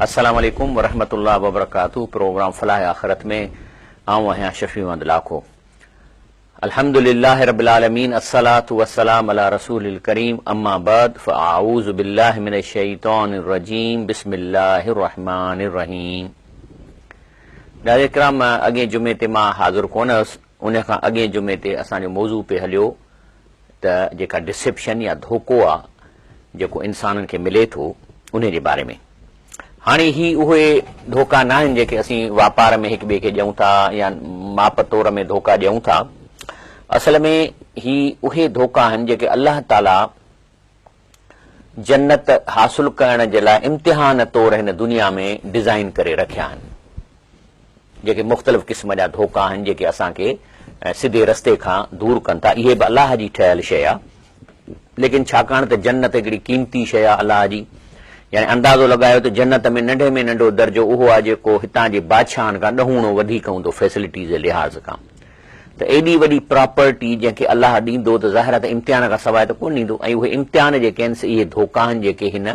السلام عليڪم ورحمة الله وبرڪاته پروگرام فلاح آخرت ۾ آئون آهيان شفيع محمد لاکو الحمد لله رب العالمين الصلاة والسلام علي رسول الڪريم اما بعد فاعوذ بالله من الشيطان الرجيم بسم الله الرحمن الرحيم ناظرين ڪرام اڳئين جمعي تي مان حاضر ڪونه هيس ان کان اڳئين جمعي تي اسان جو موضوع پئي هليو ته جيڪا ڊسيپشن يا ڌوڪو آ جيڪو انسانن کي ملي ٿو انهي جي باري ۾ هاڻي هي اهي ڌوڪا ناهن جيڪي اسين واپار ۾ هڪ ٻئي کي ڏيون ٿا يا ماپ تور ۾ ڌوڪا ڏيون ٿا اصل ۾ هي اهي ڌوڪا آهن جيڪي الله تعالي جنت حاصل ڪرڻ جي لاء امتحان طور هن دنيا ۾ ڊزائين ڪري رکيا آهن. جيڪي مختلف قسم جا ڌوڪا آهن جيڪي اسان کي سڌي رستي کان دور ڪن ٿا اهي به الله جي ٺهيل شيء آهي ليڪن ڇاڪاڻ ته جنت هڪڙي قيمتي شيء آهي الله جي يعني اندازو لڳايو ته جنت ۾ ننڍي ۾ ننڍو درجو اهو آهي جيڪو هتان جي بادشاهن کان ڏهوڻو وڌيڪ هوندو فيسلٽيز جي لحاظ کان ته ايڏي وڏي پراپرٽي جنهن کي الله ڏيندو ته ظاهر آهي ته امتحان کان سواء ته ڪونه ڏيندو ۽ اهي امتحان جيڪي آهن سي اهي ڌوڪا آهن جيڪي هن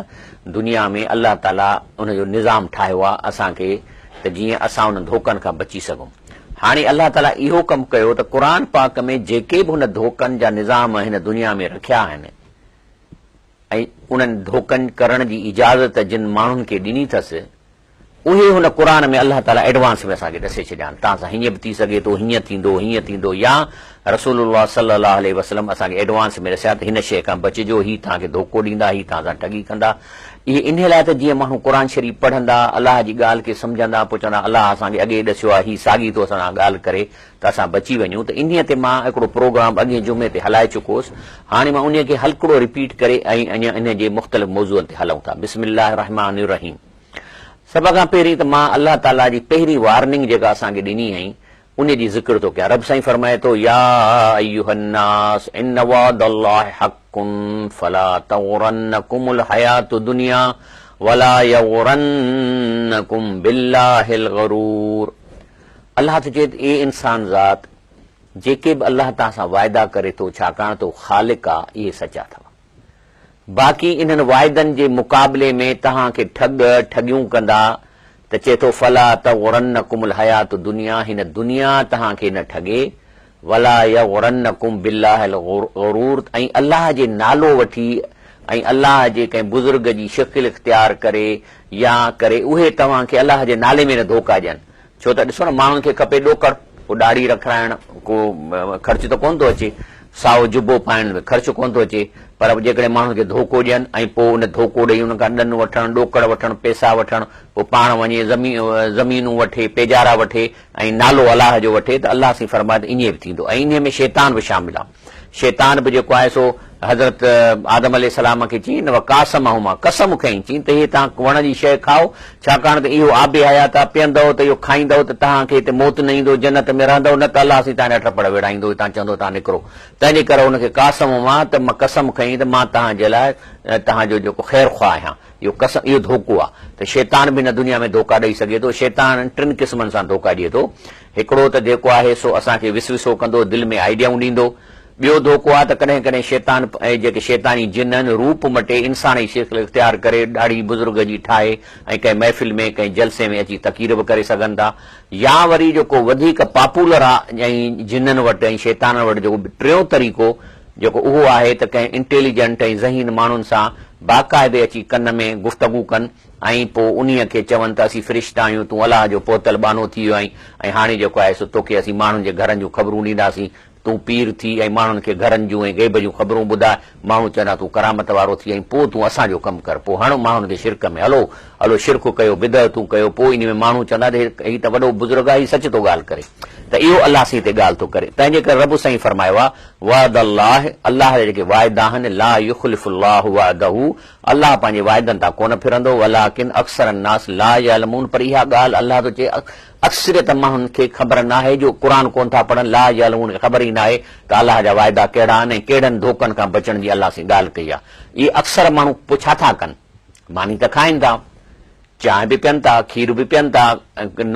دنيا ۾ الله تعاليٰ ان جو نظام ٺاهيو آهي اسان کي ته جيئن اسان انهن ڌوڪن کان بچي سگهون. هاڻي الله تعاليٰ اهو ڪم ڪيو ته قرآن پاڪ ۾ جيڪي به هن ڌوڪن جا نظام هن دنيا ۾ رکيا آهن ۽ انهن ڌوڪن ڪرڻ جي اجازت جن ماڻهن کي ڏني اٿس اهي هن قرآن ۾ الله تعاليٰ ايڊوانس ۾ اسان کي ڏسي ڇڏيا آهن، توهان سان هيئن به ٿي سگهي ٿو، هيئن ٿيندو، هيئن ٿيندو يا رسول الله صلي الله عليه وسلم اسان کي ايڊوانس ۾ ڏسيا ته هن شيء کان بچجو، هي توهان کي ڌوڪو ڏيندا، هي توهان سان ٺڳي ڪندا. اهي انهيء لاء ته جيئن ماڻهو قرآن شريف پڙهندا، الله جي ڳالهه کي سمجهندا، پوء چوندا الله اسان کي اڳي ئي ڏسيو آهي، هي ساڳي ٿو اسان سان ڳالهه ڪري ته اسان بچي وڃون ته انهيء تي مان هڪڙو پروگرام اڳئين جمعي تي هلائي چڪو هوس، هاڻي مان انهيء کي هلڪڙو رپيٽ ڪري ۽ اڃا انهيء جي مختلف موضوعن تي هلون ٿا. بسم الله الرحمٰن الرحيم. سڀ کان پهرين ته مان الله تعاليٰ جي پهرين وارننگ جيڪا اسان کي ڏني هئي ان جي ذڪر ٿو ڪيان. رب سائين فرمائي ٿو، يا ايها الناس ان وعد الله حق فلا تغرنڪم الحياة الدنيا ولا يغرنڪم بالله الغرور. الله ٿو چئي ته اي انسان ذات جيڪي به الله توهان سان وعدا ڪري ٿو ڇاڪاڻ ته هو خالق آ اهي سچا اٿو. باقي انهن واعدن جي مقابلي ۾ توهان کي ٺڳ، ٺڳيون ڪندا ته چئي ٿو فلا تغرنڪم الحياة الدنيا هن دنيا توهان کي نه ٺڳي ولا يغرنڪم بالله الغرور ۽ الله جي نالو وٺي ۽ الله جي ڪنهن بزرگ جي شڪل اختيار ڪري يا ڪري اهي توهان کي الله جي نالي ۾ نه ڌوڪا ڏين ڇو ته ڏسو نه ماڻهن کي کپي ڏوڪڙ، ڪو ڏاڙهي رکرائڻ ڪو خرچ ته ڪونه ٿو اچي، سائو جبو پائڻ ۾ خرچ ڪونه ٿو اچي، پر جيڪڏهن ماڻهن کي ڌوڪو ڏين ۽ پوء ان ڌوڪو ڏئي انهن کان ڏن وٺڻ، ڏوڪڙ وٺڻ، پئسا وٺڻ، پوء پاڻ وڃي زمينون وٺي، پيجارا وٺي ۽ نالو الله جو وٺي ته الله سائين فرمائي ته ائين به ٿيندو ۽ انهيء ۾ شيطان به شامل آهي. شيطان به جيڪو آهي سو حضرت آدم عليه السلام کي چيائين نه وقاسمهما قسم کنئي چيائين ته هي توهان وڻ جي شيء کائو ڇاڪاڻ ته اهو آب حيات آهي پيئندؤ ته اهو کائيندؤ ته توهان کي هتي موت نه ايندو جنت ۾ رهندؤ نه ته الله سائين توهان جا ٽپڙ ويڙهائيندو توهان چوندؤ توهان نڪرو تنهن جي ڪري ان کي قاسمهما ته مان قسم کنئي ته مان توهان جي لاء توهان جو جيڪو خير خواهه آهيان اهو قسم اهو ڌوڪو آهي ته شيطان به هن دنيا ۾ ڌوڪا ڏئي سگهي ٿو شيطان ٽن قسمن سان ڌوڪا ڏئي ٿو هڪڙو ته جيڪو آهي سو اسان کي وسوسو ڪندو، دل ۾ آئيڊيائون ڏيندو. ٻيو ڌوڪو آهي ته ڪڏهن ڪڏهن شيطان ۽ جيڪي شيطاني جن آهن، روپ مٽي انسان جي شڪل اختيار ڪري، ڏاڙهي بزرگ جي ٺاهي ۽ ڪنهن محفل ۾، ڪنهن جلسي ۾ اچي تقرير به ڪري سگهن ٿا. يا وري جيڪو وڌيڪ پاپولر آهي ۽ جنن وٽ ۽ شيطانن وٽ جيڪو ٽيون طريقو جيڪو اهو آهي ته ڪنهن انٽيليجنٽ ۽ ذهين ماڻهن سان باقاعدي اچي ڪن ۾ گفتگو ڪن ۽ پوء انهيء کي چون ته اسين فرشتا آهيون، تون الله جو پهتل ٻانهو ٿي ويو آهين ۽ هاڻي جيڪو آهي سو توکي اسين ماڻهن جي گهرن جون خبرون ڏينداسين، تون پير ٿي ۽ ماڻهن کي گهرن جون ۽ غيب جون خبرون ٻڌاء، ماڻهو چوندا تون ڪرامت وارو ٿي آهين، پوء تون اسان جو ڪم ڪر، پوء هڻ ماڻهن کي شرڪ ۾، هلو هلو شرڪ ڪيو، بدعتون ڪيو، پوء انهي ۾ ماڻهو چوندا ته هي ته وڏو بزرگ آهي، هي سچ ٿو ڳالهه ڪري ته اهو الله سائين تي ڳالهه ٿو ڪري، تنهن جي ڪري رب سائين فرمايو آهي، وعد الله، الله جا جيڪي واعدا آهن، لا يخلف الله وعده، الله پنهنجي واعدن تان ڪونه ڦرندو، ولٰڪن اڪثر الناس لا يعلمون پر اها ڳالهه الله ٿو چئي اڪثريت ماڻهن کي خبر ناهي جو قرآن ڪونه ٿا پڙهن، لا يعلمون کي خبر ئي ناهي ته الله جا واعدا ڪهڙا آهن ۽ ڪهڙن ڌوڪن کان بچڻ جي الله سين ڳالهه ڪئي آهي. اهي اڪثر ماڻهو پوء ڇا ٿا ڪن؟ ماني ته کائن ٿا، چانهه به پين ٿا، کير به پين ٿا،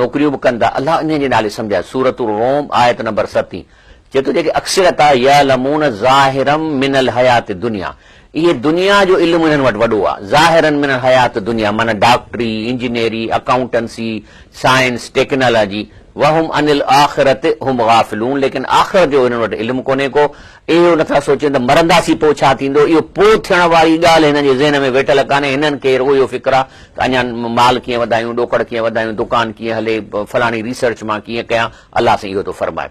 نوڪريون به ڪن ٿا، الله انهن جي نالي سمجهائي، سورة الروم آيت نمبر ستين چئي ٿو جيڪي اڪثريت آهي يعلمون ظاهرا من الحياة الدنيا اهي دنيا جو علم انهن وٽ وڏو آ، ظاهرا من الحيات الدنيا معنيٰ ڊاڪٽري، انجنيئري، اڪائونٽنسي، سائنس، ٽيڪنالاجي، وهم عن الاخرة هم غافلون ليڪن آخرت جو انهن وٽ علم ڪونهي ڪو، اهو نٿا سوچين ته مرنداسين پوء ڇا ٿيندو، اهو پوء ٿيڻ واري ڳالهه هنن جي ذهن ۾ ويٺل ڪانهي، هنن کي رڳو اهو فڪر آ ته اڃا مال ڪيئن وڌايون، ڏوڪڙ ڪيئن وڌايون، دڪان ڪيئن هلي، فلاڻي ريسرچ مان ڪيئن ڪيان، الله سائين اهو ٿو فرمائي.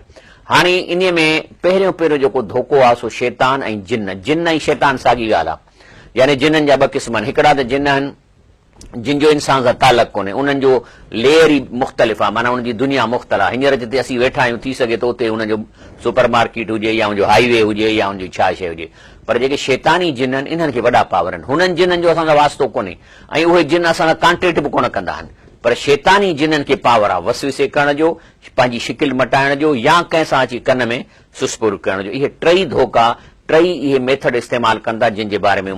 هاڻي انهيء ۾ پهريون پهريون جيڪو ڌوڪو آهي سو شيطان ۽ جن، جن ۽ شيطان ساڳي ڳالهه آهي. يعني جنن جا ٻه قسم آهن، هڪڙا ته جن آهن جن جو انسان سان تعلق ڪونهي، انهن جو ليئر ئي مختلف آهي، معنيٰ انهن جي دنيا مختل آهي. هينئر جتي اسين ويٺا آهيون ٿي سگهي ٿو اتي انهن جو سپر مارڪيٽ هجي يا ان جو هائي وي هجي يا ان جي ڇا شيء هجي. پر جيڪي شيطاني جن آهن انهن کي وڏا پاور آهن. هنن جنن جو اسان سان واسطو ڪونهي ۽ اهي جن اسان سان ڪانٽيڪٽ به ڪونه ڪندا آهن. پر شيطاني جنن کي پاور آهي وسوسي ڪرڻ جو، پنهنجي شڪل مٽائڻ جو يا ڪنهن سان اچي ڪن ۾ سسپور ڪرڻ جو. اهي ٽئي ڌوڪا، ٽئي اهي ميٿڊ استعمال ڪن ٿا جن جي باري ۾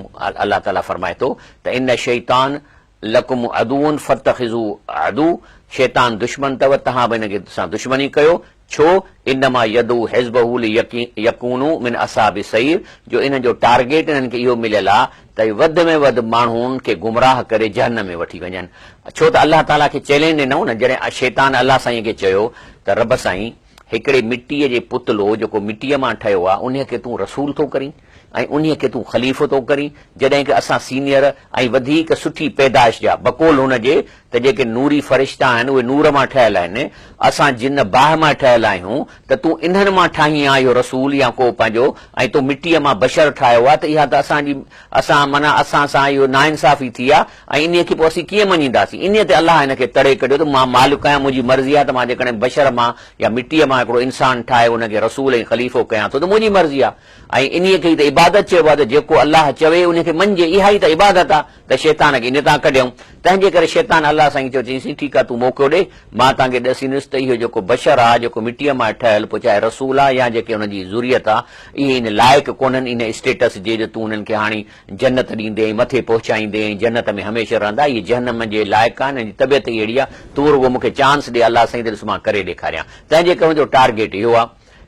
الله تعاليٰ فرمائي ٿو ته ان الشيطان لڪم عدو فاتخذوه عدو شيطان دشمن اٿو توهان به ان کي سان دشمني ڪيو ڇو انما يدعو حزبه ليڪونوا من اصحاب السعير جو انهن جو ٽارگيٽ انهن کي اهو مليل آهي ته اهي وڌ ۾ وڌ ماڻهن کي گمراهه ڪري جهنم ۾ وٺي وڃن ڇو ته الله تعاليٰ کي چئلينج ڏنائون نه جڏهن شيطان الله سائين کي چيو ته رب سائين هڪڙي مٽيء جي پتلو جيڪو مٽيء مان ٺهيو آهي انهيء کي تون رسول ٿو ڪرين ۽ انهيء کي تون خليفو ٿو ڪرين جڏهن ڪه اسان سينئر ۽ وڌيڪ سٺي پيدائش جا بقول هن جي ته جيڪي نوري فرشتا آهن اهي نور مان ٺهيل آهن، اسان جن باهه مان ٺهيل آهيون ته تون انهن مان ٺاهين ها اهو رسول يا ڪو پنهنجو ۽ تو مٽيء مان بشر ٺاهيو آهي ته اها ته اسان جي اسان معنيٰ اسان سان اهو ناانصافي ٿي آهي ۽ انهيء کي پوء اسين ڪيئن مڃينداسين؟ انهيء تي الله هن کي تڙي ڪڍيو ته مان مالڪ آهيان منهنجي مرضي آهي ته مان جيڪڏهن بشر مان يا مٽيء مان هڪڙو انسان ٺاهي ان کي رسول ۽ خليفو ڪيان ٿو ته منهنجي مرضي آهي ۽ انهيء کي ئي ته عبادت چئبو آهي ته جيڪو الله چوي انهيء کي مڃجي اها ئي ته عبادت آهي ته شيطان کي انهيء تان ڪڍيائون. تنهن جي ڪري شيطان الله سائين کي چيو، چيائين، ٺيڪ آهي تون موقعو ڏي، مان توهان کي ڏسيندس ته اهو جيڪو بشر آهي، جيڪو مٽيء مان ٺهيل، پوء چاهي رسول آهي يا جيڪي ان جي ذريت آهي، اهي ان لائق ڪونهن ان اسٽيٽس جي جو تون انهن کي هاڻي جنت ڏيندين ۽ مٿي پهچائيندين ۽ جنت ۾ هميشه رهندا، اهي جهنم جي لائق آهن، انهن جي طبيعت ئي اهڙي آهي، تون رڳو مون کي چانس ڏي الله سائين ته ڏس مان ڪري ڏيکاريان. تنهن جي ڪري ان جو ٽارگيٽ اهو آهي.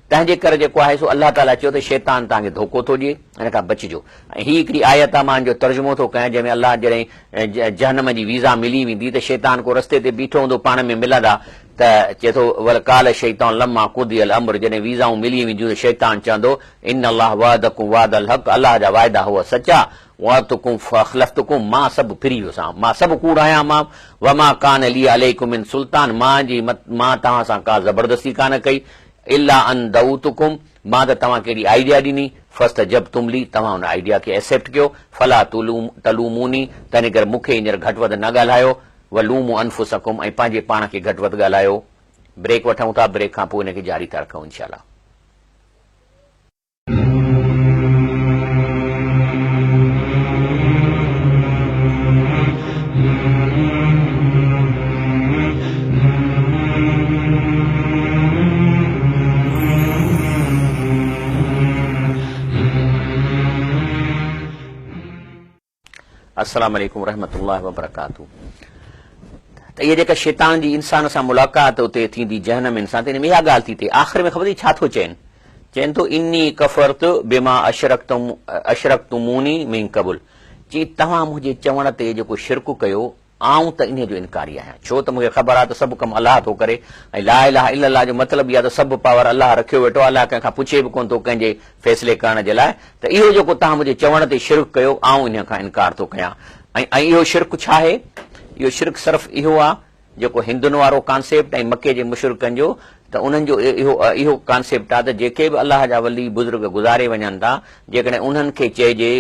تنهن جي ڪري جيڪو آهي سو الله تعاليٰ چيو ته شيطان توهان کي ڌوڪو ٿو ڏئي، ان کان بچجو. ۽ هي هڪڙي آيت آهي مان ان جو ترجمو ٿو ڪيان جنهن ۾ الله جڏهن جهنم جي ويزا ملي ويندي ته شيطان ڪو رستي تي بيٺو هوندو پاڻ ۾ ملندا ته چئي ٿو وقال الشيطان لما قضي الامر جڏهن ويزائون ملي وينديون ته شيطان چوندو ان الله وعدڪم وعد الحق الله جا وعدا هئا سچا وعدتڪم فاخلفتڪم مان سڀ ڦري ويس آن مان سڀ ڪوڙ آهيان مان وما ڪان لي عليڪم من سلطان مان جي مان توهان سان ڪا زبردستي ڪانه ڪئي الا ان دعوتڪم مان ته توهان کي اهڙي آئيڊيا ڏني فاستجبتم لي توهان ان آئيڊيا کي ايسيپٽ ڪيو فلا تلوموني تنهن ڪري مون کي هينئر گهٽ وڌ نه ڳالهايو ولوموا انفسڪم ۽ پنهنجي پاڻ کي گهٽ وڌ ڳالهايو بريڪ وٺون ٿا بريڪ کان پوء ان کي جاري ٿا رکون انشاء الله. السلام عليڪم ورحمة الله وبرڪاته ته اها جيڪا شيطان جي انسان سان ملاقات اتي ٿيندي جهنم انسان ته ان ۾ اها ڳالهه ٿي ٿئي آخر ۾ خبر اٿئي ڇا ٿو چئين چئين ٿو اني ڪفرت بما اشرڪتم اشرڪتموني من قبل چي توهان منهنجي چوڻ تي جيڪو شرڪ ڪيو آئون ته انهيء جو انڪاري آهيان، ڇو ته مون کي خبر آهي ته سڀ ڪم الله ٿو ڪري ۽ لا اله الا الله جو مطلب ئي آهي ته سڀ پاور الله رکيو ويٺو آهي، الله ڪنهن کان پڇي به ڪونه ٿو ڪنهن جي فيصلي ڪرڻ جي لاء ته اهو جيڪو توهان منهنجي چوڻ تي شرڪ ڪيو آئون انهيء کان انڪار ٿو ڪيان ۽ اهو شرڪ ڇا آهي؟ اهو شرڪ صرف اهو آهي جيڪو هندن وارو ڪانسيپٽ ۽ مڪي جي مشرڪن جو ته انهن جو اهو اهو ڪانسيپٽ آهي ته جيڪي به الله جا ولي بزرگ گذاري وڃن ٿا جيڪڏهن انهن کي چئجي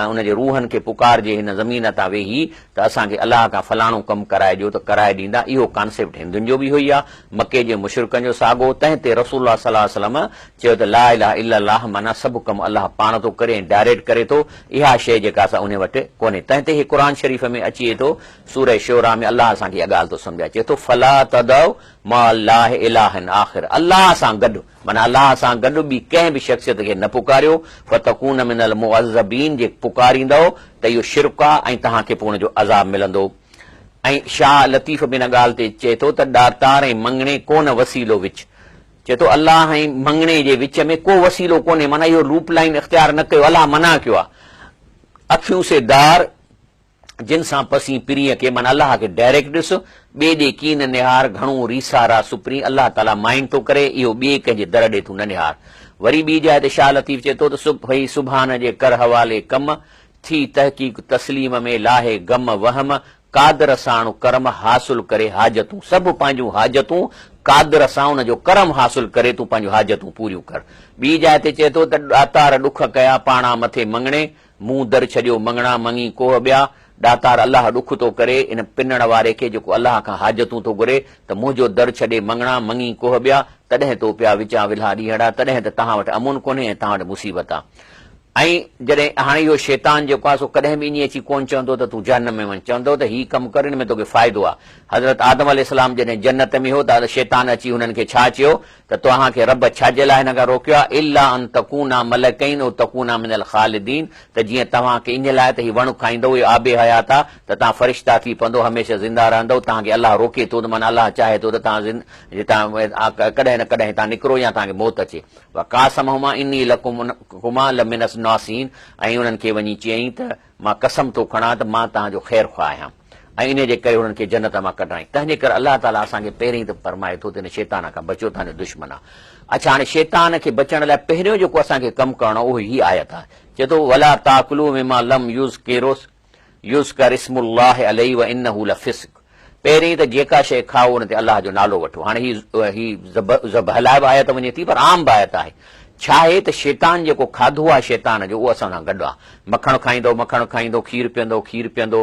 ان جي روحن کي پڪارجي هن زمين تان ويهي ته اسان کي الله کان فلاڻو ڪم ڪرائي ڏيو ته ڪرائي ڏيندا اهو ڪانسيپٽ هندن جو به اهو ئي آهي مڪي جي مشرڪن جو ساڳو تنهن تي رسول الله صلي الله عليه وسلم چيو ته لا اله الا الله معنيٰ سڀ ڪم الله پاڻ ٿو ڪري ۽ ڊائريڪٽ ڪري ٿو اها شيء جيڪا سا انهي وٽ ڪونهي تنهن تي هي قرآن شريف ۾ اچي ٿو سوره شعراء ۾ الله اسان کي اها ڳالهه ٿو سمجهائي، چئي ٿو، فلا تدع مع الله الها آخر، الله سان گڏ، معنيٰ الله سان گڏ ٻي ڪنهن به شخصيت کي نه پڪاريو، فتڪون من المعذبين، جي پڪاريندؤ ته اهو شرڪ آهي ۽ توهان کي پوء ان جو عذاب ملندو. ۽ شاهه لطيف به ان ڳالهه تي چئي ٿو ته ڏاتار ۽ مڱڻي ڪونه وسيلو وچ. چئي ٿو الله ۽ مڱڻي جي وچ ۾ ڪو وسيلو ڪونهي، معنيٰ اهو لوپ لائين اختيار نه ڪيو، الله منع ڪيو آهي. اکيون سي دار، جن سان پسين پرينء کي، معنيٰ الله کي ڊائريڪٽ ڏس، ٻئي ڏي ڪين نهار، گهڻو ريسارا سپرين، الله تعاليٰ مائنڊ ٿو ڪري، اهو ٻئي ڪنهن جي در ڏي تون نه نهار. وري ٻي جاء تي شاهه لطيف چئي ٿو ته سڀئي سبحان جي ڪر حوالي ڪم، ٿي تحقيق تسليم ۾ لاهي غم وهم، قادر ساڻ ڪرم حاصل ڪري حاجتون، سڀ پنهنجون حاجتون قادر سان ان جو ڪرم حاصل ڪري تون پنهنجون حاجتون پوريون ڪر. ٻي جاء تي چئي ٿو ته ڏاتار ڏک ڪيا پاڻا مٿي مڱڻي، مون در ڇڏيو مڱڻا مڱي ڪوهه ٻيا، ڏاتار الله ڏک ٿو ڪري ان پنڻ واري کي جيڪو الله کان حاجتون ٿو گهري ته منهنجو در ڇڏي مڱڻا مڱي ڪوهه ٻيا، تڏهن تو پيا وچان ولها ڏينهڙا، تڏهن ته توهان وٽ امن ڪونهي ۽ توهان وٽ مصيبت آ. ۽ جڏهن هاڻي اهو شيطان جيڪو آهي سو ڪڏهن به ائين اچي ڪونه چوندو ته تون جهنم ۾ وڃ، چوندو ته هي ڪم ڪر ان ۾ توکي فائدو آهي. حضرت آدم عليه السلام جڏهن جنت ۾ هو ته شيطان اچي هنن کي ڇا چيو ته توهان کي رب ڇا جي لاء هن کان روڪيو آهي الا ان تڪونا ملڪين او تڪونا من الخالدين ته جيئن توهان کي ان لاء ته هي وڻ کائيندؤ اهو آب حيات آهي ته توهان فرشتا ٿي پوندؤ هميشه زنده رهندؤ توهان کي الله روڪي ٿو ته معنيٰ الله چاهي ٿو ته توهان ڪڏهن نه ڪڏهن هتان نڪرو يا توهان کي موت اچي. وقاسمهما اني لڪما لمن الناصحين ۽ انهن کي وڃي چيائين ته مان قسم ٿو کڻان ته مان توهان جو خير خواهه آهيان ۽ انهيء جي ڪري انهن کي جنت مان ڪڍرائين تنهن جي ڪري الله تعاليٰ اسان کي پهرين ته فرمائي ٿو ته ان شيطان کان بچو توهان جو دشمن آهي اڇا هاڻي شيطان کي بچڻ لاء پهريون جيڪو اسان کي ڪم ڪرڻو اهو هي آيت آهي چئي ٿو ولا تاڪلوا مما لم يذڪر يذڪر اسم الله عليه وانه لفسق پهرين ته جيڪا شيء کائو ان تي الله جو نالو وٺو هاڻي هي هي ذبح لاء به آيت وڃي ٿي پر عام به آيت آهي ڇا آهي ته شيطان جيڪو کاڌو آهي شيطان جو اهو اسان سان گڏ آهي مکڻ کائيندو مکڻ کائيندو کير پيئندو کير پيئندو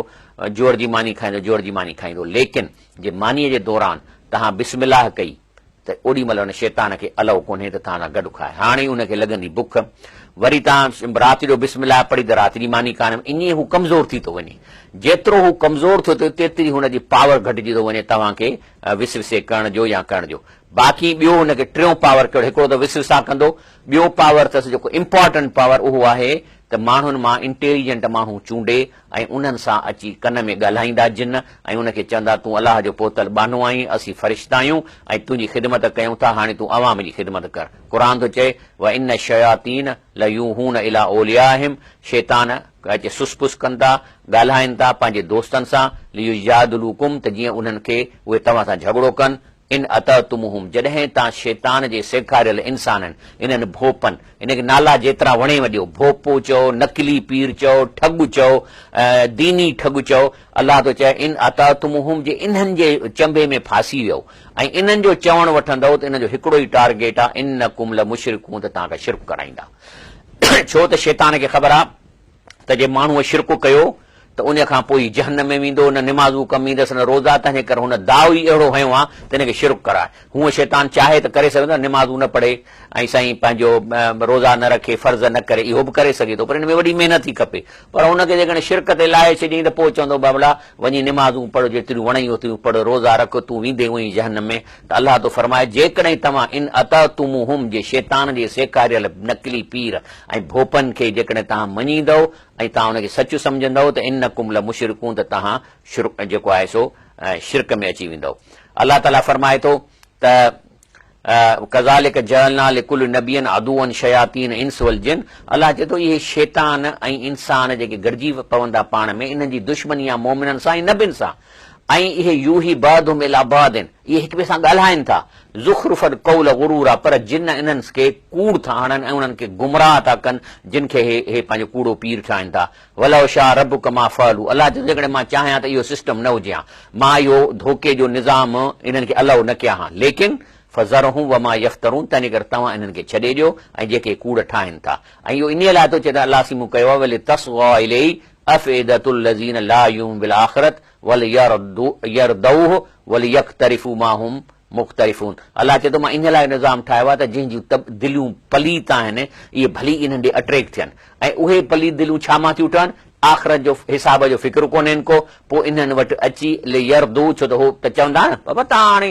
جوئر جي ماني کائيندو جوئر جي ماني کائيندو ليڪن جي مانيء جي دوران توهان بسم الله ڪئي ته اوڏي مهل ان شيطان کي الئو ڪونهي ته توهان سان گڏ کائي. هاڻي ان کي لڳندي بک. وري توهان رات جو بسم الله پڙهي ته رات جي ماني ڪانه. ائين هو ڪمزور ٿي ٿو وڃي. جيترو هو ڪمزور ٿو ٿئي تيتري هن جي پاور گهٽجي ٿو وڃي توهان کي وسوسي ڪرڻ جو يا ڪرڻ جو. باقي ٻيو هن کي ٽيون پاور ڪهڙو هڪڙو ته وسوسا ڪندو ٻيو پاور اٿس جيڪو امپارٽنٽ پاور اهو آهي ته ماڻهن مان انٽيليجنٽ ماڻهو چونڊي ۽ انهن سان اچي ڪن ۾ ڳالهائيندا جن ۽ ان کي چوندا تون الله جو پهتل ٻانهو آهين اسين فرشتا آهيون ۽ تنهنجي خدمت ڪيون ٿا هاڻي تون عوام جي خدمت ڪر قرآن ٿو چئي وان الشياطين ليوحون الي اوليائهم شيطان اچي سس پس ڪن ٿا ڳالهائين ٿا پنهنجي دوستن سان ليجادلوڪم ته جيئن انهن کي اهي توهان سان جهڳڙو ڪن ان اطعتموهم جڏهن تان شيطان جي سيکاريل انسانن، انهن ڀوپن، ان کي نالا جيترا وڻيو ڏيو، ڀوپو چئو، نقلي پير چئو، ٺڳ چئو، ديني ٺڳ چئو، الله ٿو چئي ان اطعتموهم جي انهن جي چنبي ۾ ڦاسي ويؤ ۽ انهن جو چوڻ وٺندؤ ته انهن جو هڪڙو ئي ٽارگيٽ آهي انڪم لمشرڪون ته توهان کان شرڪ ڪرائيندا. ڇو ته شيطان کي خبر آهي ته جي ماڻهوء شرڪ ڪيو ته ان کان پوء هي جهنم ۾ ويندو، نه نمازون ڪم ايندس نه روزا، تنهنجي ڪري هن داء ئي اهڙو هنيو آهي ته هن کي شرڪ ڪراء. هونء شيطان چاهي ته ڪري سگهندو آهي، نمازون نه پڙهي ۽ سائين پنهنجو روزا نه رکي، فرض نه ڪري، اهو به ڪري سگهي ٿو پر ان ۾ وڏي محنت ٿي کپي. پر هن کي جيڪڏهن شرڪ تي لاهي ڇڏيائين ته پوء چوندو بابلا وڃي نمازون پڙهه جيتريون وڻئي اوتريون پڙهه، روزا رک، تون ويندين اونئين جهنم ۾. ته الله ٿو فرمائي جيڪڏهن توهان ان اطعتموهم جي شيطان جي سيکاريل نقلي پير ۽ ڀوپن کي جيڪڏهن توهان مڃيندؤ ۽ توهان ان کي سچ سمجهندؤ ته انڪم لمشرڪون ته توهان شرڪ جيڪو آهي سو شرڪ ۾ اچي ويندؤ. الله تعاليٰ فرمائي ٿو ته ڪذالڪ جعلنا لڪل نبي عدوا شياطين الانس والجن الله چئي ٿو اهي شيطان ۽ انسان جيڪي گڏجي پون ٿا پاڻ ۾ انهن جي دشمني آهي مؤمنن سان ۽ نبين سان ۽ اهي يوحي بعضهم الي بعض اهي هڪ ٻئي سان ڳالهائن ٿا، زخرف القول غرورا پر جن انهن کي ڪوڙ ٿا هڻن ۽ انهن کي گمراهه ٿا ڪن جن کي اهي اهي پنهنجو ڪوڙو پير ٺاهين ٿا. ولو شاء ربک ما فعلوا الله چيو جيڪڏهن مان چاهيان ته اهو سسٽم نه هجي ها مان اهو ڌوڪي جو نظام انهن کي الائو نه ڪيان ها ليڪن فذرهم وما يفترون تنهن ڪري توهان انهن کي ڇڏي ڏيو ۽ جيڪي ڪوڙ ٺاهين ٿا ۽ اهو انهيء لاء ٿو چئي ته الله سين مون ڪيو آهي ولتصغي اليه افئدة الذين لا يؤمنون بالآخرة وليردوه وليقترفوا ما هم مقترفون الله چئي ٿو مان انهيء لاء نظام ٺاهيو آهي ته جنهن جون دليون پليت آهن اهي ڀلي انهن ڏي اٽريڪٽ ٿين ۽ اهي پليت دليون ڇا مان ٿيون ٺهن آخرت جو حساب جو فڪر ڪونهين ڪو پوء انهن وٽ اچي ليردو ڇو ته هو ته چوندا نه بابا توهان هاڻي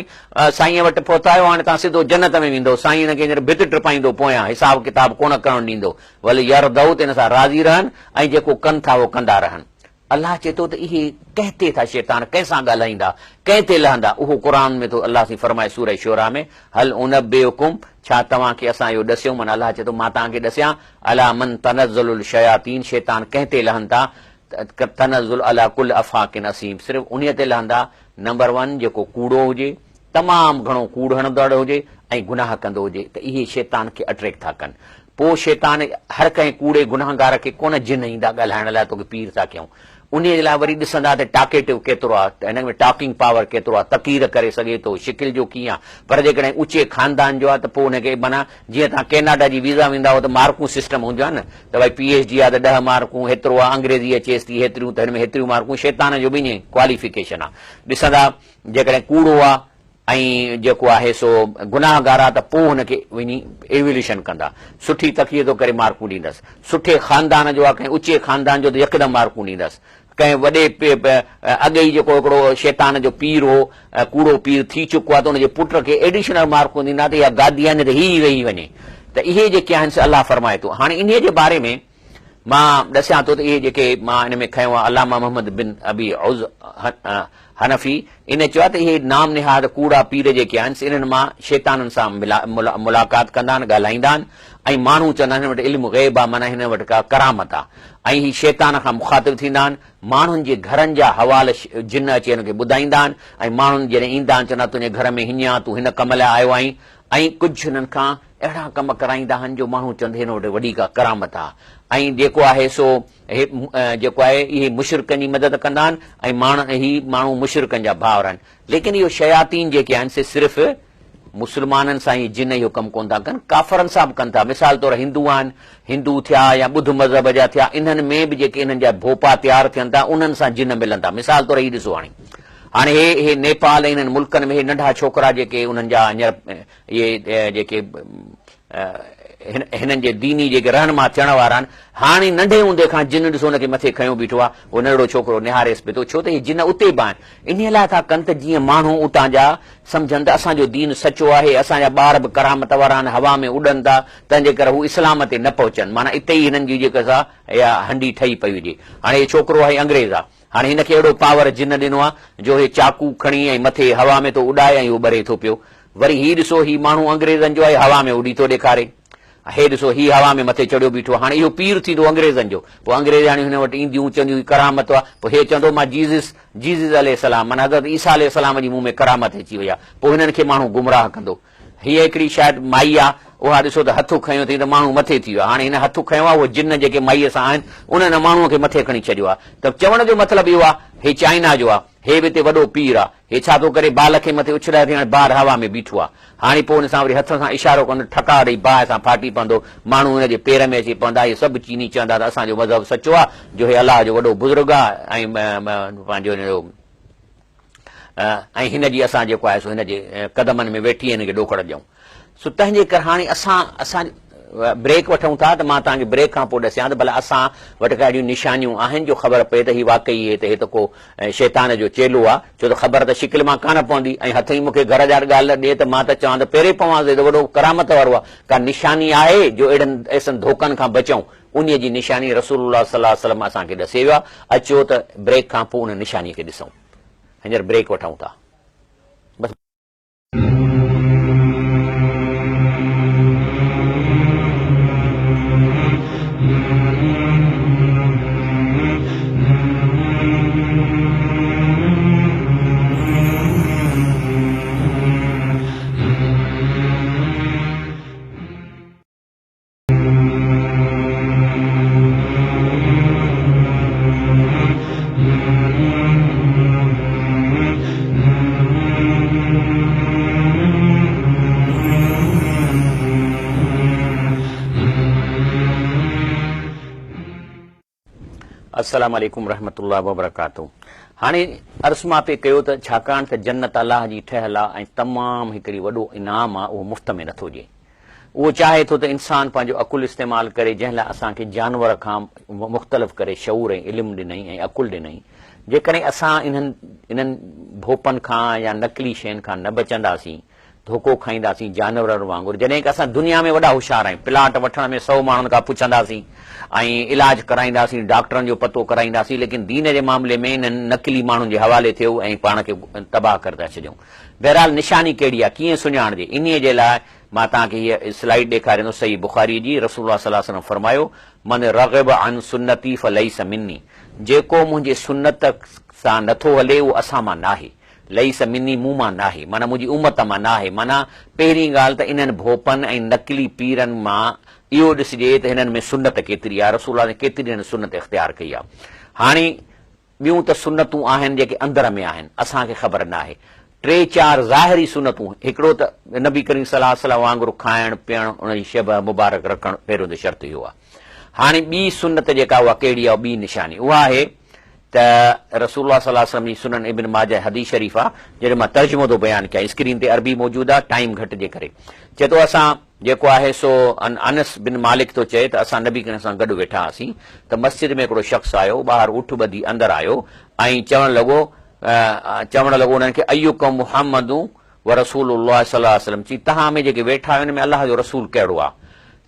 سائينء وٽ پهتا آهيو هاڻي توهان سڌو جنت ۾ ويندؤ سائين هن کي هينئر ڀت ٽپائيندو پويان حساب ڪتاب ڪونه ڪرڻ ڏيندو وليرضوا ته ان سان راضي رهن ۽ جيڪو ڪن ٿا اهو ڪندا رهن. الله چئي ٿو ته اهي ڪنهن تي ٿا شيطان ڪنهن سان ڳالهائيندا، ڪنهن تي لهندا، اهو قرآن ۾ ٿو الله سائين فرمائي سوره شعراء ۾ هل انبئڪم ڇا توهان کي اسان اهو ڏسيون معنيٰ الله چئي ٿو مان توهان کي ڏسيان عليٰ من تنزل الشياطين شيطان ڪنهن تي لهن ٿا تنزل عليٰ ڪل افاڪ اثيم صرف انهيء تي لهندا نمبر ون جيڪو ڪوڙو هجي تمام گهڻو ڪوڙ هڻندڙ هجي ۽ گناهه ڪندو هجي ته اهي شيطان کي اٽريڪٽ ٿا ڪن. پوء شيطان هر ڪنهن ڪوڙي گنهگار کي ڪونه جن ايندا ڳالهائڻ لاء توکي پير ٿا ڪيون. انهيء جي لاء وري ڏسندا ته ٽاڪيٽو ڪيترو آهي، ته هن ۾ ٽاڪنگ پاور ڪيترو آهي، تقرير ڪري سگهي ٿو، شڪل جو ڪيئن آهي. پر جيڪڏهن اوچي خاندان جو آهي ته پوء ان کي معنيٰ جيئن توهان ڪيناڊا جي ويزا ويندا هئو ته مارڪون سسٽم هونديون آهن نه ته ڀائي پي ايڇ ڊي آهي ته ڏهه مارڪون هيترو آهي، انگريزي اچيس ٿي هيتريون ته هن ۾ هيتريون مارڪون شيطان جو به ائين ڪواليفڪيشن آهي. ڏسندا جيڪڏهن ڪوڙو آ ۽ جيڪو آهي سو گناهگار آ ته پوء هن کي وڃي ايويليوشن ڪندا. سٺي تقرير ٿو ڪري مارڪون ڏيندس. سٺي خاندان جو آ ڪنهن اچي خاندان جو ته يڪدم مارڪون ڏيندس. ڪنهن وڏي اڳي ئي جيڪو هڪڙو شيطان جو پير هو ڪوڙو پير ٿي چڪو آ ته ان جي پٽ کي ايڊيشنل مارڪون ڏيندا ته اها گادي آهي نه ته هي ئي ويهي وڃي. ته اهي جيڪي آهن سي الله فرمائي ٿو. هاڻي انهيء جي باري ۾ مان ڏسيان ٿو ته اهي جيڪي مان ان ۾ کنيو آهي علامه محمد بن ابي عز حنفي ان چيو آهي ته اهي نام نهاد ڪوڙا پير جيڪي آهن سي انهن مان شيطانن سان ملاقات ڪندا آهن ڳالهائيندا آهن ۽ ماڻهو چوندا آهن هن وٽ علم غيب آهي معنيٰ هن وٽ ڪا ڪرامت آهي ۽ هي شيطان کان مخاطب ٿيندا آهن ماڻهن جي گهرن جا حوال جن اچي هن کي ٻڌائيندا آهن ۽ ماڻهن جڏهن ايندا آهن چوندا تنهنجي گهر ۾ هيئن آهي تون هن ڪم لاء آيو آهين ۽ ڪجهه هنن کان اهڙا ڪم ڪرائيندا آهن جو ماڻهو چوند هن وٽ وڏي ڪا ڪرامت آ ۽ جيڪو آهي سو هي جيڪو آهي اهي مشرڪن جي مدد ڪندا آهن ۽ ماڻ هي ماڻهو مشرڪن جا ڀائر آهن ليڪن اهو شياطين جيڪي آهن سي صرف مسلمانن سان ئي جن اهو ڪم ڪونه ٿا ڪن ڪافرن سان به ڪن ٿا مثال طور هندو آهن هندو ٿيا يا ٻڌ مذهب جا ٿيا انهن ۾ به جيڪي انهن جا ڀوپا تيار ٿين ٿا انهن سان جن ملن ٿا مثال طور هي ڏسو هاڻي هاڻي هي هي نيپال ۽ انهن ملڪن ۾ هي ننڍا ڇوڪرا جيڪي انهن جا هينئر اهي جيڪي هنن جي ديني جيڪي رهنما ٿيڻ وارا آهن، هاڻي ننڍي هوندي کان جن ڏسو ان کي مٿي کنيو بيٺو آهي، اهو ننڍڙو ڇوڪرو نهاريس پئي ٿو، ڇو ته اهي جن اتي به آهن، انهيء لاء ٿا ڪن ته جيئن ماڻهو اتان جا سمجهن ته اسان جو دين سچو آهي، اسان جا ٻار به ڪرامت وارا آهن، هوا ۾ اڏن ٿا، تنهن جي ڪري هو اسلام تي نه پهچن، معنيٰ اتي ئي هنن جي جيڪا سا اها هنڊي ٺهي پئي هجي. هاڻي هي ڇوڪرو آهي انگريز آهي. هاڻي هن کي اهڙو پاور جن ڏنو آ جو هي چاقو کڻي ۽ مٿي هوا ۾ ٿو اڏائي ۽ اهو ٻري ٿو پيو. وري هي ڏسو هي ماڻهو انگريزن جو آهي هوا ۾ اڏي ٿو ڏيکاري. هي ڏسو هي هوا ۾ مٿي چڙهيو بيٺو آ. هاڻي اهو پير ٿيندو انگريزن جو. پوء انگريزياڻيون هن وٽ اينديون چونديون هي ڪرامت آ. پوء هي چوندو مان جيزس Jesus عليه السلام معنيٰ حضرت عيسيٰ عليه السلام جي مون ۾ ڪرامت اچي وئي آ. پوء هنن کي ماڻهو گمراهه ڪندو. هيء هڪڙي شايد مائي آ، اها ڏسو ته هٿ کنيو اٿئي ته ماڻهو مٿي ٿي ويو آ. هاڻي هن هٿ کنيو آ، اهو جن جيڪي مائيء سان آهن، انهن ان ماڻهوء کي مٿي کڻي ڇڏيو آ. ته چوڻ جو مطلب اهو آ، هي چائنا جو آ، هي به هتي وڏو پير آ، هي ڇا ٿو ڪري، بال کي مٿي اڇلايو اٿئي، هاڻي بار هوا ۾ بيٺو آ. هاڻي پوء ان سان وري هٿ سان اشارو ڪندو، ٺڪاء ڏئي باهه سان ڦاٽي پوندو، ماڻهو هن جي پير ۾ اچي پوندا، اهي سڀ چيني چوندا ته اسان جو مذهب سچو آ، جو هي الله جو وڏو بزرگ آ ۽ پنهنجو هن جو. ۽ هن جي اسان جيڪو آهي سو هن جي قدمن ۾ ويٺي هن کي ڏوڪڙ ڏيون. سو تنهن جي ڪري هاڻي اسان اسان بريڪ وٺون ٿا ته مان توهان کي بريڪ کان پوء ڏسيان ته ڀلا اسان وٽ ڪا اهڙيون نشانيون آهن جو خبر پئي ته هي واقعي هي ته هي ته ڪو شيطان جو چيلو آهي ڇو ته خبر ته شڪل مان ڪانه پوندي ۽ هٿ ئي مون کي گهر جا ڳالهه ڏي ته مان ته چوان ته پيري پوانس هي ته وڏو ڪرامت وارو آهي ڪا نشاني آهي جو اهڙن ايسن ڌوڪن کان بچون انهيء جي نشاني رسول الله صلي الله عليه وسلم اسان کي ڏسي ويو آهي، اچو ته بريڪ کان پوء ان نشانيء کي ڏسون. هينئر بريڪ وٺون ٿا. بس. السلام عليڪم ورحمة الله وبرڪاته هاڻي عرض مان پئي ڪيو ته ڇاڪاڻ ته جنت الله جي ٺهيل آ ۽ تمام هڪڙي وڏو انعام آ اهو مفت ۾ نٿو ڏئي اهو چاهي ٿو ته انسان پنهنجو عقل استعمال ڪري جنهن لاء اسان کي جانور کان مختلف ڪري شعور ۽ علم ڏنائين ۽ عقل ڏنائين. جيڪڏهن اسان انهن انهن ڀوپن کان يا نقلي شين کان نه بچنداسين ڌوڪو کائينداسين جانورن وانگر جڏهن ڪه اسان دنيا ۾ وڏا هوشيار آهيون پلاٽ وٺڻ ۾ سئو ماڻهن کان پڇنداسين ۽ علاج ڪرائينداسين ڊاڪٽرن جو پتو ڪرائينداسين ليڪن دين جي معاملي ۾ انهن نقلي ماڻهن جي حوالي ٿيو ۽ پاڻ کي تباهه ڪري ٿا ڇڏيون بهرحال نشاني ڪهڙي آهي ڪيئن سڃاڻجي انهي جي لاء مان توهان کي هيء سلائيڊ ڏيکاريندس صحيح بخاري جي رسول الله صلي الله عليه وسلم فرمايو من رغب عن سنتي فليس مني جيڪو منهنجي سنت سان نٿو هلي اهو اسان مان ناهي ليس مني مون مان ناهي، معنيٰ منهنجي امت مان ناهي، معنيٰ پهرين ڳالهه ته انهن ڀوپن ۽ نقلي پيرن مان اهو ڏسجي ته هنن ۾ سنت ڪيتري آهي، رسول الله ڪيتري هنن سنت اختيار ڪئي آهي. هاڻي ٻيون ته سنتون آهن جيڪي اندر ۾ آهن، اسان کي خبر ناهي. ٽي چار ظاهري سنتون، هڪڙو ته نبي ڪريم صلي الله عليه وسلم وانگر کائڻ پيئڻ ان جي شبه مبارڪ رکڻ پهريون ته شرط اهو آهي. هاڻي ٻي سنت جيڪا اها ڪهڙي آهي ٻي نشاني اها آهي ته رسول الله صلي الله عليه وسلم جي سنن ابن ماجه حديث شريف آ جنهن جو مان ترجمو ٿو بيان ڪيان اسڪرين تي عربي موجود آ ٽائيم گهٽ جي ڪري چئي ٿو اسان جيڪو آهي سو انس بن مالڪ ٿو چئي ته اسان نبي ڪريم سان گڏ ويٺا هئاسين ته مسجد ۾ هڪڙو شخص آيو ٻاهر اٺ ٻڌي اندر آيو ۽ چوڻ لڳو چوڻ لڳو انهن کي ايڪم محمد ورسول الله صلي الله عليه وسلم چي توهان ۾ جيڪي ويٺا آهيو ان ۾ الله جو رسول ڪهڙو آ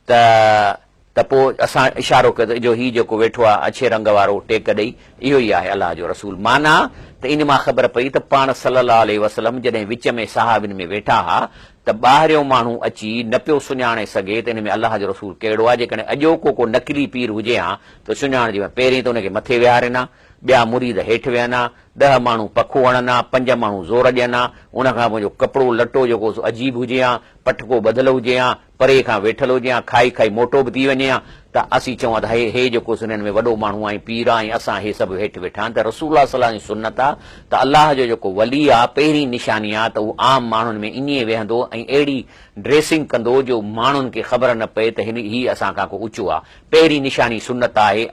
ته ته پوء اسان اشارو ڪيو ته اجهو هي جيڪو ويٺو آهي اڇي رنگ وارو ٽيڪ ڏئي اهو ئي آهي الله جو رسول معنيٰ ته ان مان خبر پئي ته پاڻ صلّي الله عليه وسلّم جڏهن وچ ۾ صحابين ۾ ويٺا ها ته ٻاهريون ماڻهو اچي نه پيو سڃاڻي سگهي ته ان ۾ الله جو رسول ڪهڙو آهي جيڪڏهن اڄوڪو ڪو نقلي پير هجي ها ته سڃاڻجي ها پهرين ته ان کي مٿي ويهارين ها ٻيا مريد هيٺ ويهن ها ڏهه ماڻهو پکو هڻن ها پنج ماڻهو زور ڏين ها ان کان پوء جو ڪپڙو لٽو جيڪو سو عجيب هجي ها پٽڪو ٻڌل هجي ها پري کان ويٺل هجي ها، کائي کائي موٽو به ٿي وڃي ها ته اسين چئون ها ته هي هي جيڪو سو هنن ۾ وڏو ماڻهو آ ۽ پير آ ۽ اسان هي سڀ هيٺ ويٺا آهن ته رسول الله صلي الله عليه وسلم جي سنت آ ته الله جو جيڪو ولي آ پهرين نشاني آ ته هو عام ماڻهن ۾ ائين ويهندو ۽ اهڙي ڊريسنگ ڪندو جو ماڻهن کي خبر نه پئي ته هن هي اسان کان ڪو اوچو آ پهرين نشاني سنت آهي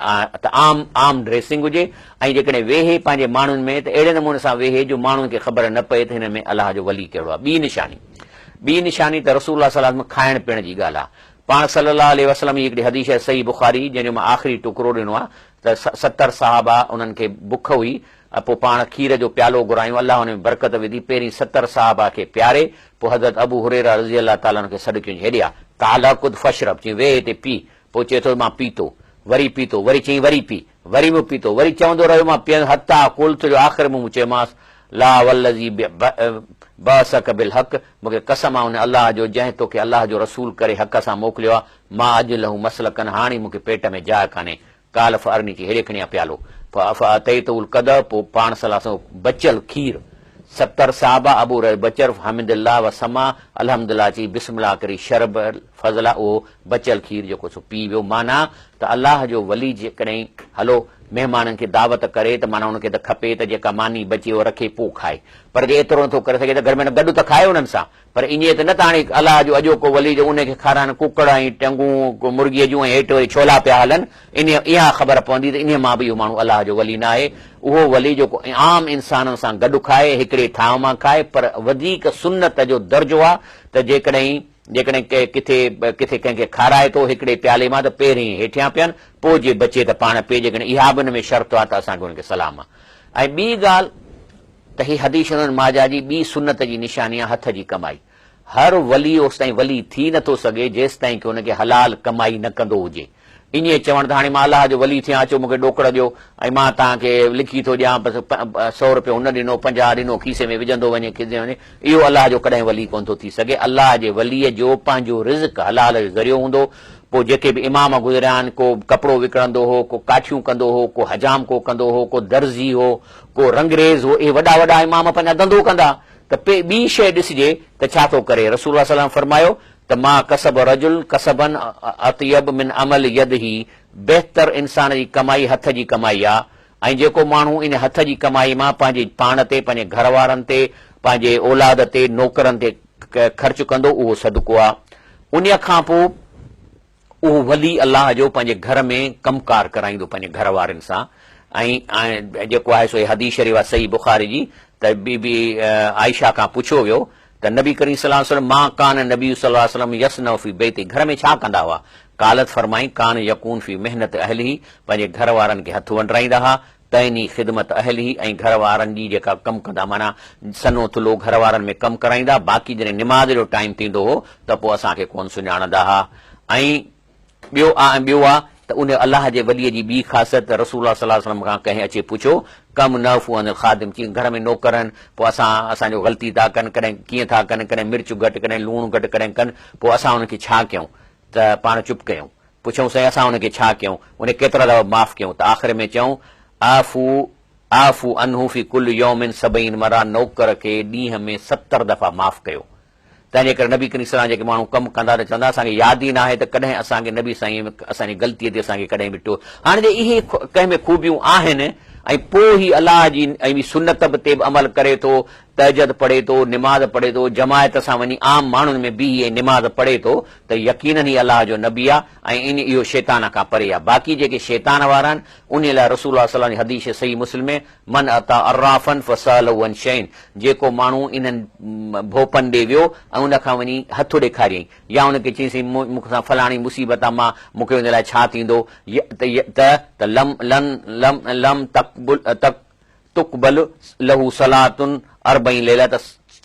ته عام عام ڊريسنگ هجي ۽ جيڪڏهن ويهي پنهنجي ماڻهن ۾ ته اهڙي نموني سان ويهي جو ماڻهن کي خبر نه پئي ته هنن ۾ الله جو ولي ڪهڙو آ ٻي نشاني ٻي نشاني ته رسول الله صلي الله عليه وسلم کائڻ پيئڻ جي ڳالهه آهي. پاڻ صلي الله عليه وسلم جي هڪڙي حديث آهي صحيح بخاري جنهن جو مان آخري ٽڪرو ڏنو آهي ته 70 صحابه انهن کي بک هئي پوء پاڻ کير جو پيالو گهرايون الله ان ۾ برڪت وڌي پهرين 70 صحابه کي پياري پوء حضرت ابو هريره رضي الله تعالٰي عنه کي سڏ ڪيون هيڏي آ قال اقعد فاشرب چيائين ويهه هتي پي پوء چئي ٿو مان پيتو وري پيتو وري چيائين وري پي وري مون پيتو، وري چوندو رهيو مان پيئندس حتيٰ قلت جو آخر ۾ مون چيومانس، لا والذي بعثک بالحق مون کي قسم آهي ان الله جو جنهن توکي الله جو رسول ڪري حق سان موڪليو آهي، ما اجد له مسلڪا هاڻي مون کي پيٽ ۾ جاء ڪانهي، قال فارني چي هيڏي کڻي آ پيالو، فاتيته القدح پوء پاڻ صلي الله عليه وسلم بچيل کير، 70 صحابه ابو هريره بچر فحمد الله وسمّا الحمد لله چئي بسم الله ڪري شرب الفضل اهو بچيل کير جيڪو سو پي ويو معنيٰ ته الله جو ولي جيڪڏهن هلو مهمانن کي دعوت ڪري ته معنيٰ ان کي ته کپي ته جيڪا ماني بچي اها رکي پوء کائي پر جي ايترو نٿو ڪري سگهي ته گهٽ ۾ گهٽ گڏ ته کائي انهن سان پر ائين ته نه ته هاڻي الله جو اڄوڪو ولي جو ان کي کارائن ڪڪڙ ۽ ٽنگون مرغيء جون ۽ هيٺ وري ڇولا پيا هلن انهيء اها خبر پوندي ته انهيء مان به اهو ماڻهو الله جو ولي ناهي اهو ولي جيڪو عام انسانن سان گڏ کائي هڪڙي ٿانء مان کائي پر وڌيڪ سنت جو درجو آهي ته جيڪڏهن جيڪڏهن ڪٿي ڪٿي ڪنهن کي کارائي ٿو هڪڙي پيالي مان ته پهرين هيٺيان پين، پوء جي بچي ته پاڻ پي، جيڪڏهن اها به ان ۾ شرط آهي ته اسان کي ان کي سلام آهي. ۽ ٻي ڳالهه ته هي حديث ابن ماجه جي ٻي سنت جي نشاني آهي هٿ جي ڪمائي. هر ولي اوستائين ولي ٿي نٿو سگهي جيستائين ڪه ان کي حلال ڪمائي نه ڪندو هجي. ائين چوڻ ته هاڻي مان الله جو ولي ٿيان اچو مون کي ڏوڪڙ ڏيو ۽ مان توهان کي لکي ٿو ڏيان بس سئو روپيو هن ڏنو 50 ڏنو کيسي ۾ وجهندو وڃي کيسي ۾ وڃي اهو الله جو ڪڏهن ولي ڪونه ٿو ٿي سگهي الله جي ولي جو پنهنجو رزق حلال جو ذريعو هوندو پوء جيڪي به امام گذريا آهن ڪو ڪپڙو وڪڻندو هو ڪو ڪاٺيون ڪندو هو ڪو حجام ڪو ڪندو هو ڪو درزي هو ڪو رنگريز هو اهي وڏا وڏا امام پنهنجا ڌنڌو ڪندا ته ٻي شيء ڏسجي ته ڇا ٿو ڪري رسول الله صلي الله عليه وسلم فرمايو ته ما ڪسب رجل ڪسبا اطيب من عمل يده بهتر انسان جي ڪمائي هٿ جي ڪمائي آ ۽ جيڪو ماڻهو ان هٿ جي ڪمائي مان پنهنجي پاڻ تي پنهنجي گهر وارن تي پنهنجي اولاد تي نوڪرن تي خرچ ڪندو اهو صدقو آ انهيء کان پوء اهو ولي الله جو پنهنجي گهر ۾ ڪم ڪار ڪرائيندو پنهنجي گهر وارن سان ۽ جيڪو آهي سو هي حديث شريف آ صحيح بخاري جي ته بي بي عائشه کان پڇيو ويو ته نبي ڪريم صلي الله عليه وسلم ما ڪان النبي صلي الله عليه وسلم يصنع في بيته گهر ۾ ڇا ڪندا هئا؟ قالت فرمائين ڪان يڪون في مهنت اهله پنهنجي گهر وارن کي هٿ ونڊرائيندا ها، تعني خدمت اهله ۽ گهر وارن جي جيڪا ڪم ڪندا معنيٰ سنهو ٿلهو گهر وارن ۾ ڪم ڪرائيندا باقي جڏهن نماز جو ٽائيم ٿيندو هو ته پوء اسان کي ڪونه سڃاڻندا ها ۽ ٻيو آ ۽ ٻيو آ ته ان الله جي ولي جي ٻي خاصيت ته رسول الله صلي الله عليه وسلم کان ڪنهن اچي پڇيو ڪم نعفو عن الخادم چي گهر ۾ نوڪر آهن پوء اسان اسان جو غلطي ٿا ڪن ڪڏهن ڪيئن ٿا ڪن ڪڏهن مرچ گهٽ ڪڏهن لوڻ گهٽ ڪڏهن ڪن پوء اسان انهن کي ڇا ڪيون ته پاڻ چپ ڪيون پڇيائون سائين اسان ان کي ڇا ڪيون؟ ان کي ڪيترا دفعا معاف ڪيون؟ ته آخر ۾ چيائون اعفو اعفو عنه في ڪل يوم سبعين مره نوڪر کي ڏينهن ۾ 70 دفعا معاف ڪيو. تنهن جي ڪري نبي ڪريم صلعم جيڪي ماڻهو ڪم ڪندا ته چوندا اسان کي ياد ئي ناهي ته ڪڏهن اسان کي نبي سائين اسان جي غلطي تي اسان کي ڪڏهن به ٽو هاڻي جي اهي ڪنهن ۾ خوبيون آهن ۽ پوء هي الله جي ۽ سنت به تي به عمل ڪري ٿو تهجد پڙهي ٿو، نماز پڙهي ٿو، جماعت سان وڃي عام ماڻهن ۾ بيهي ۽ نماز پڙهي ٿو ته يقيناً هي الله جو نبي آ ۽ ان اهو شيطان کان پري آ. باقي جيڪي شيطان وارا آهن انهي لاء رسول الله صلعم جي حديث صحيح مسلم ۾ من اتي عرافا فساله عن شيء جيڪو ماڻهو انهن ڀوپن ڏي ويو ۽ ان کان وڃي هٿ ڏيکاريائين يا ان کي چيائين سائين مون سان فلاڻي مصيبت آ مان مون کي ان لاء ڇا ٿيندو ته ته لم لن لم لم تقبل تق تقبل له صلاة اربعين ليلة ته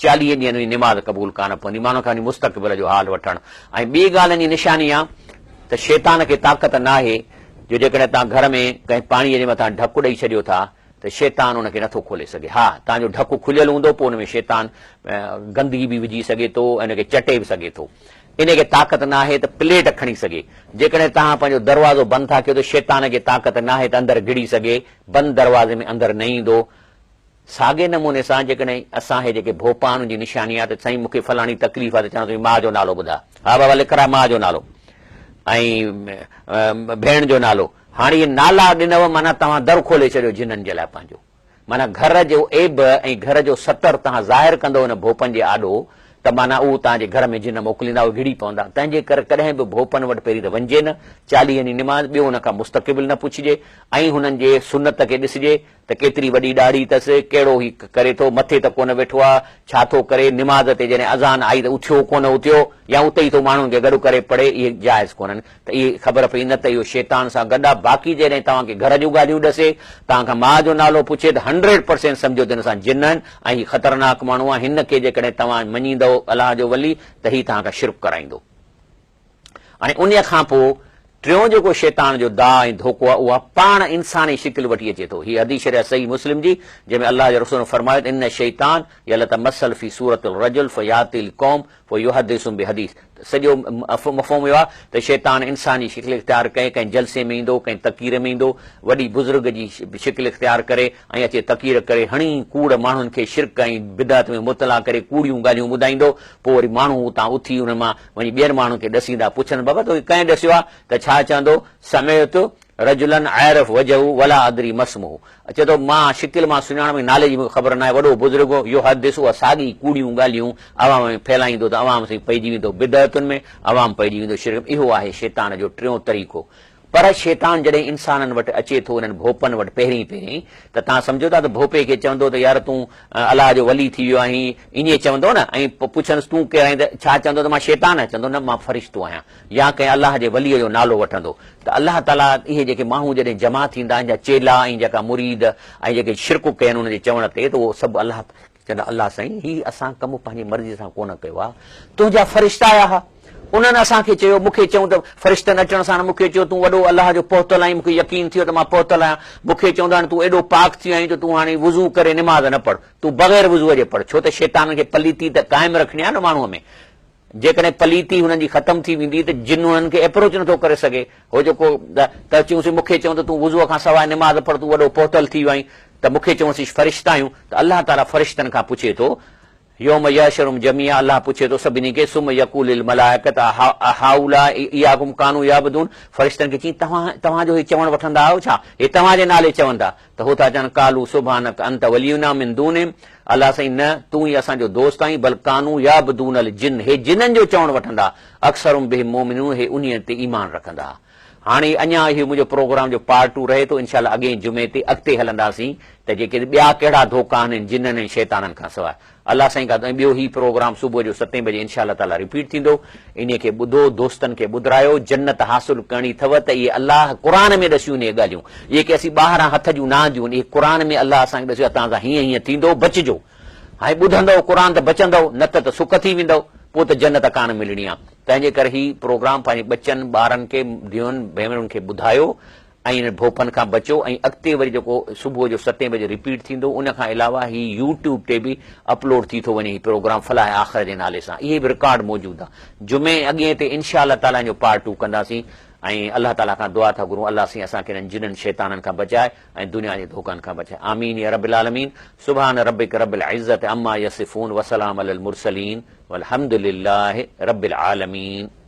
40 ڏينهن جي نماز قبول ڪانه پوندي ماڻهن کان وڃي مستقبل جو حال وٺڻ ۽ ٻي ڳالهه ان جي نشاني آ ته شيطان کي طاقت ناهي جو جيڪڏهن توهان گهر ۾ ڪنهن پاڻي جي مٿان ڍڪ ڏئي ڇڏيو ٿا ته شيطان ان کي نٿو کولي سگهي ها توهان جو ڍڪ کليل هوندو پوء ان ۾ شيطان گندگي به وجهي سگهي ٿو ۽ ان کي چٽي به سگهي ٿو ان کي طاقت ناهي ته پليٽ کڻي سگهي جيڪڏهن توهان پنهنجو دروازو بند ٿا ڪيو ته شيطان کي طاقت ناهي ته اندر گهڙي سگهي بند دروازي ۾ اندر نه ايندو. ساڳئي نموني سان جيڪڏهن اسان هي جيڪي ڀوپان جي نشاني آهي ته سائين مون کي فلاڻي تڪليف آهي ته چوان تنهنجي ماء جو نالو ٻڌاء. ها بابا لکراء ماء جو نالو ۽ ڀيڻ جو نالو. هاڻي اهي نالا ڏنو معنيٰ توهان در کولي ڇڏيو جنن جي لاء پنهنجو. معنيٰ گهر جو عيب ۽ گهر جو ستر توهان ظاهر ڪندؤ ان ڀوپن جي آڏو ته معنيٰ اهو توهان جي گهر ۾ جن موڪليندا اهي گهڙي پوندا. تنهن جي ڪري ڪڏهن به ڀوپن وٽ پهرين ته وڃجي نه، چاليهن جي نماز، ٻيو ان کان مستقبل نه پڇجي ۽ هنن جي سنت کي ڏسجي ته ڪيتري وڏي ڏاڙهي اٿس، ڪهڙو هي ڪري ٿو، مٿي ته ڪونه ويٺو آ، ڇا ٿو ڪري، نماز تي جڏهن اذان آئي ته اٿيو ڪونه اٿيو يا اتي ئي ٿو ماڻهن کي گڏ ڪري پڙهي، اهي جائز ڪونهن ته اهي خبر پئي نه ته اهو شيطان سان گڏ آ، باقي جڏهن توهان کي گهر جون ڳالهيون ڏسي، توهان کان ماء جو نالو پڇي ته هنڊريڊ پرسينٽ سمجهو ته هن سان جن آهن ۽ هي خطرناڪ ماڻهو آ، هن کي جيڪڏهن توهان مڃيندؤ الله جو ولي ته هي توهان کان شرڪ ڪرائيندو. ۽ انهيء کان پوء ٽيون جيڪو شيطان جو داء ۽ ڌوڪو آهي اها پاڻ انساني شڪل وٺي اچي ٿو. هي حديث شريف آهي صحيح مسلم جي جنهن ۾ الله جي رسول فرمايو ته ان الشيطان يلتمثل في صورة الرجل فياتي القوم فيحدثهم بحديث ته سڄو مفهوم اهو آهي ته شيطان انساني شڪل اختيار ڪري ڪنهن جلسي ۾ ايندو ڪنهن تقرير ۾ ايندو وڏي بزرگ جي شڪل اختيار ڪري ۽ اچي تقرير ڪري هڻي ڪوڙ ماڻهن کي شرڪ ۽ بدعت ۾ مبتلا ڪري ڪوڙيون ڳالهيون ٻڌائيندو پوء وري ماڻهو اتان اٿي ان مان وڃي ٻين ماڻهن کي ڏسيندا، پڇن، بابا توکي ڪنهن ڏسيو آهي؟ ته ڇا چوندو، سمعت رجلا اعرف وجهه ولا ادري ما اسمه چئي ٿو، مان شڪل مان سڃاڻان پر نالي جي مون کي خبر ناهي، وڏو بزرگ هو، يحدث اها ساڳي ڪوڙيون ڳالهيون عوام ۾ ڦهلائيندو ته عوام سائين پئجي ويندو بدعتن ۾، عوام پئجي ويندو شرڪ ۾، اهو آهي شيطان جو ٽيون طريقو. پر شيطان جڏهن انسانن وٽ اچي ٿو انهن ڀوپن وٽ پهرين پهرين ته توهان سمجهو ٿا ته ڀوپي کي چوندو ته يار تون الله جو ولي ٿي ويو آهين ائين چوندو نه ۽ پڇنس تون ڪير آهين ته ڇا چوندو ته مان شيطان آهيان چوندو نه مان فرشتو آهيان يا ڪنهن الله جي ولي جو نالو وٺندو ته الله تعالي اهي جيڪي ماڻهو جڏهن جمع ٿيندا آهن جا چيلا ۽ جيڪا مريد ۽ جيڪي شرڪ ڪين ان جي چوڻ تي ته اهو سڀ الله چوندا الله سائين هي اسان ڪم پنهنجي مرضي سان ڪونه ڪيو آهي، تنهنجا فرشتا آيا ها، انهن اسان کي چيو، مون کي چيائون ته فرشتن اچڻ ساڻ مون کي چيو تون وڏو الله جو پهتل آهين، مون کي يقين ٿيو ته مان پهتل آهيان، مون کي چوندا آهن تون ايڏو پاڪ ٿي ويو آهين جو تون هاڻي وضو ڪري نماز نه پڙهه، تون بغير وضوء جي پڙهه، ڇو ته شيطانن کي پليتي ته قائم رکڻي آهي نه ماڻهوء ۾، جيڪڏهن پليتي هنن جي ختم ٿي ويندي ته جن هنن کي ايپروچ نٿو ڪري سگهي. هو جيڪو ته چيونسين مون کي چيائون ته تون وضوء کان سواء نماز پڙهه تون وڏو پهتل ٿي ويو آهين ته مون کي چيائون اسين فرشتا آهيون ته الله تعاليٰ فرشتن کان پڇي ٿو يوم يحشرهم جميعا الله پڇي ٿو سڀني کي ثم يقول للملائڪة اهؤلاء اياڪم ڪانوا يعبدون فرشتن کي چيائين توهان توهان جو هي چوڻ وٺندا آهيو ڇا هي توهان جي نالي چون ٿا ته هو ٿا چون قالوا سبحانک انت ولينا من دونهم الله سائين نه تون ئي اسان جو دوست آهين بل ڪانوا يعبدون الجن هي جنن جو چوڻ وٺندا اڪثرهم بهم مؤمنون هي انهيء تي ايمان رکندا. هاڻي اڃا اهو منهنجو پروگرام جو پارٽ ٽو رهي ٿو انشاء الله اڳئين جمعي تي اڳتي هلنداسين ته جيڪي ٻيا ڪهڙا ڌوڪا آهن جنن ۽ شيطانن کان سواء الله سائين کان ۽ ٻيو هي پروگرام صبح جو ستين بجي انشاء الله تعالي رپيٽ ٿيندو انهي کي ٻڌو دوستن کي ٻڌرايو جنت حاصل ڪرڻي اٿو ته اهي الله قرآن ۾ ڏسيون اهي ڳالهيون اهي ڪي اسين ٻاهران هٿ جون نه آنديون اهي قرآن ۾ الله اسان کي ڏسيو آهي توهان سان هيئن هيئن ٿيندو بچجو هاڻي ٻڌندؤ قرآن ته بچندؤ نه ته ته سڪ ٿي ويندؤ پوء ته جنت ڪانه ملڻي آهي تنهن جي ڪري هي پروگرام پنهنجي ٻچن ٻارن کي ڌيئن ڀينرن کي ٻڌايو ۽ انهن ڀوپن کان بچو ۽ اڳتي وري جيڪو صبح جو ستين بجي رپيٽ ٿيندو ان کان علاوه هي يوٽيوب تي به اپلوڊ ٿي ٿو وڃي هي پروگرام فلاح آخر جي نالي سان اهي به رڪارڊ موجود آ جمعي اڳئين تي انشاء الله تعالي ان جو پارٽ ٽو ڪنداسين ۽ الله تعالي کان دعا ٿا گهرون الله سائين اسان کي انهن جنن شيطانن کان بچائي ۽ دنيا جي ڌوڪن کان بچائي آمين يا رب العالمين سبحان ربک رب العزت عما يصفون وسلام علي المرسلين والحمد لله رب العالمين.